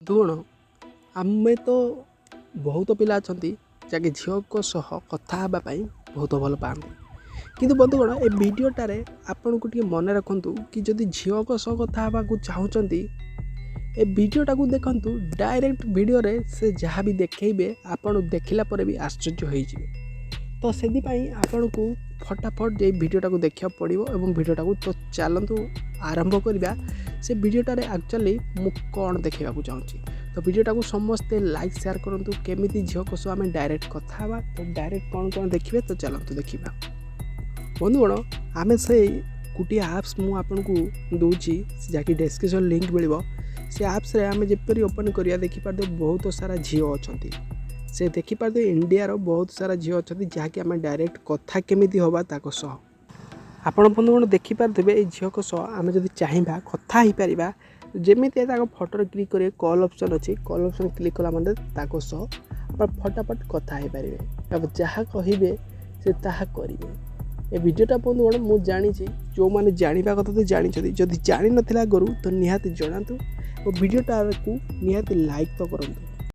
ବନ୍ଧୁଗଣ, ଆମେ ତ ବହୁତ ପିଲା ଅଛନ୍ତି ଯାହାକି ଝିଅଙ୍କ ସହ କଥା ହେବା ପାଇଁ ବହୁତ ଭଲ ପାଆନ୍ତି। କିନ୍ତୁ ବନ୍ଧୁଗଣ, ଏ ଭିଡ଼ିଓଟାରେ ଆପଣଙ୍କୁ ଟିକେ ମନେ ରଖନ୍ତୁ କି ଯଦି ଝିଅଙ୍କ ସହ କଥା ହେବାକୁ ଚାହୁଁଛନ୍ତି, ଏ ଭିଡ଼ିଓଟାକୁ ଦେଖନ୍ତୁ। ଡାଇରେକ୍ଟ ଭିଡ଼ିଓରେ ସେ ଯାହା ବି ଦେଖେଇବେ, ଆପଣ ଦେଖିଲା ପରେ ବି ଆଶ୍ଚର୍ଯ୍ୟ ହୋଇଯିବେ। ତ ସେଥିପାଇଁ ଆପଣଙ୍କୁ ଫଟାଫଟ ଏଇ ଭିଡ଼ିଓଟାକୁ ଦେଖିବାକୁ ପଡ଼ିବ ଏବଂ ଭିଡ଼ିଓଟାକୁ ତ ଚାଲନ୍ତୁ ଆରମ୍ଭ କରିବା। ସେ ଭିଡ଼ିଓଟାରେ ଆକ୍ଚୁଆଲି ମୁଁ କ'ଣ ଦେଖେଇବାକୁ ଚାହୁଁଛି, ତ ଭିଡ଼ିଓଟାକୁ ସମସ୍ତେ ଲାଇକ୍ ସେୟାର କରନ୍ତୁ। କେମିତି ଝିଅଙ୍କ ସହ ଆମେ ଡାଇରେକ୍ଟ କଥା ହେବା, ତ ଡାଇରେକ୍ଟ କ'ଣ କ'ଣ ଦେଖିବେ, ତ ଚାଲନ୍ତୁ ଦେଖିବା। ବନ୍ଧୁଗଣ, ଆମେ ସେଇ ଗୋଟିଏ ଆପ୍ସ ମୁଁ ଆପଣଙ୍କୁ ଦେଉଛି, ଯାହାକି ଡେସ୍କ୍ରିପସନ୍ ଲିଙ୍କ୍ ମିଳିବ। ସେ ଆପ୍ସରେ ଆମେ ଯେପରି ଓପନ୍ କରିବା, ଦେଖିପାରୁଥିବେ ବହୁତ ସାରା ଝିଅ ଅଛନ୍ତି। ସେ ଦେଖିପାରୁଥିବେ ଇଣ୍ଡିଆର ବହୁତ ସାରା ଝିଅ ଅଛନ୍ତି, ଯାହାକି ଆମେ ଡାଇରେକ୍ଟ କଥା କେମିତି ହେବା ତାଙ୍କ ସହ। ଆପଣ ବନ୍ଧୁଗଣ ଦେଖିପାରୁଥିବେ, ଏଇ ଝିଅଙ୍କ ସହ ଆମେ ଯଦି ଚାହିଁବା କଥା ହେଇପାରିବା। ଯେମିତି ତାଙ୍କ ଫଟୋରେ କ୍ଲିକ୍ କରିବେ, କଲ୍ ଅପସନ୍ ଅଛି। କଲ୍ ଅପସନ୍ କ୍ଲିକ୍ କଲା ମାନେ ତାଙ୍କ ସହ ଆପଣ ଫଟାଫଟ କଥା ହେଇପାରିବେ ଏବଂ ଯାହା କହିବେ ସେ ତାହା କରିବେ। ଏ ଭିଡ଼ିଓଟା ବନ୍ଧୁଗଣ, ମୁଁ ଜାଣିଛି ଯେଉଁମାନେ ଜାଣିବା କଥା ତ ଜାଣିଛନ୍ତି, ଯଦି ଜାଣିନଥିଲା ଆଗରୁ ତ ନିହାତି ଜଣାନ୍ତୁ ଓ ଭିଡ଼ିଓଟାକୁ ନିହାତି ଲାଇକ୍ ତ କରନ୍ତୁ।